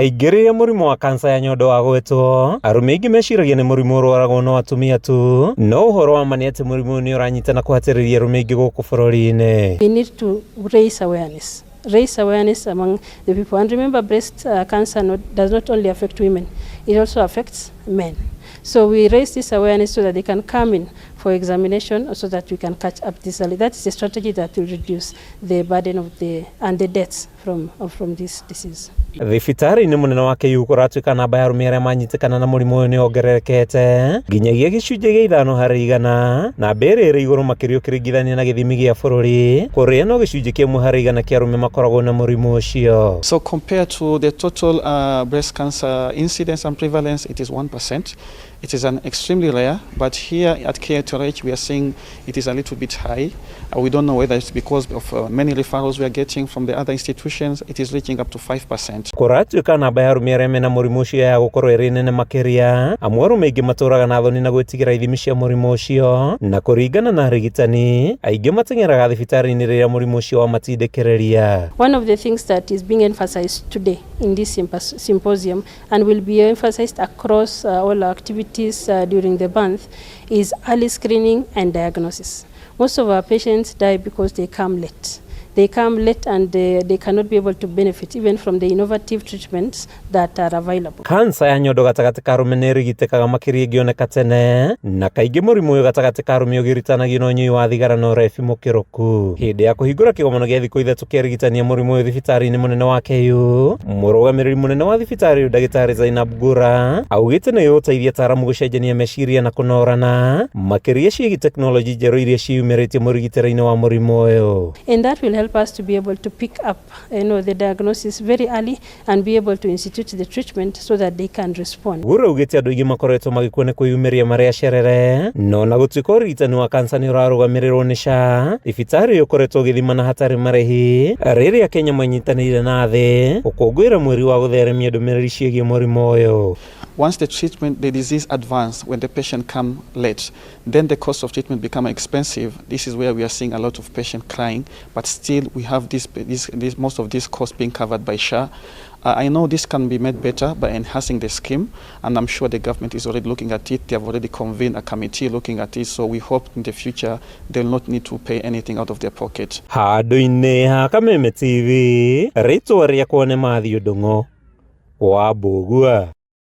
Kaingĩ rĩrĩa mũrimũ wa kansa ya nyondo wagwetwo, arũme aingĩ meciragia nĩ mũrimũ ũrwaragwo no atumia tu, no ũhoro wa ma nĩ atĩ mũrimũ ũyũ nĩ ũranyita na kũhatĩrĩria arũme aingĩ gũkũ bũrũri-inĩ. We need to raise awareness, raise awareness among the people. And remember, breast cancer does not only affect women, it also affects men. So we raise this awareness so that they can come in for examination so that we can catch up this early. That is a strategy that will reduce the burden of the and the deaths from this disease. Thibitarĩ-inĩ mũnene wa KU kũratuĩka namba ya arũme arĩa manyitĩkana na mũrimũ ũyũ nĩ yongererekete nginyagia 5% namba ĩrĩa ĩrĩ igũrũ makĩria ũkĩringithania na gĩthimi gĩa bũrũri kũrĩa no 1% kĩa arũme makoragwo na mũrimũ ũcio. So compared to the total breast cancer incidence and prevalence, it is 1%. It is an extremely rare, but here at KUTRH we are seeing it is a little bit high. We don't know whether it's because of many referrals we are getting from the other institutions. It is reaching up to 5%. Kũratuĩka namba ya arũme arĩa mena mũrimũ ũcio ya gũkorwo ĩrĩ nene makĩria amu arũme aingĩ matũraga na thoni na gwĩtigĩra ithimi cia mũrimũ ũcio na kũringana na arigitani aingĩ mateng'eraga thibitarĩ-inĩ rĩrĩa mũrimũ ũcio wamatindĩkĩrĩria. One of the things that is being emphasized today in this symposium and will be emphasized across all our activities during the month is early screening and diagnosis. Most of our patients die because they come late. They come late and they cannot be able to benefit even from the innovative treatments that are available. Kansa ya nyondo gatagatĩ ka arũme nĩ ĩrigitĩkaga makĩria ĩngĩoneka tene na kaingĩ mũrimũ ũyũ gatagatĩ ka arũme ũgiritanagio na ũnyui wa thigara na ũrebi mũkĩrũku. Hĩndĩ ya kũhingũra kĩgomano gĩa thikũ 3 kĩa ũrigitani mũrimũ ũyũ thibitarĩ-inĩ mũnene wa KU, mũrũgamĩrĩri mũnene wa thibitarĩ ũyũ ndagĩtarĩ Zainab Gura augĩte nĩ ĩgũteithia ataaramu gũcenjania meciria na kũnorana makĩria ciĩgiĩ tekinoronjĩ njerũ iria ciĩyumĩrĩtie mũrigitĩre-inĩ wa mũrimũ ũyũ. And that will help us to be able to pick up the diagnosis very early and be able to institute the treatment so that they can respond. Gura augĩte andũ aingĩ makoretwo magĩkua nĩ kwĩyumĩria marĩ acerere no na gũtuĩka ũrigitani wa kansa nĩ ũrarũgamĩrĩrwo nĩ SHA, thibitarĩ ũyũ ũkoretwo ũgĩthimana hatarĩ marĩhi rĩrĩa Kenya manyitanĩire na thĩ gũkũngũĩra mweri wa gũtheremia ndũmĩrĩri ciĩgiĩ mũrimũ ũyũ. Once the treatment, the disease advanced, when the patient come late, then the cost of treatment become expensive. This is where we are seeing a lot of patients crying, but still we have most of this cost being covered by SHA. I know this can be made better by enhancing the scheme, and I'm sure the government is already looking at it. They have already convened a committee looking at it, so we hope in the future they'll not need to pay anything out of their pocket. Handũ-inĩ ha Kameme TV, rĩtwa rĩakwa nĩ Matthew Ndung'u wa Mbũgua.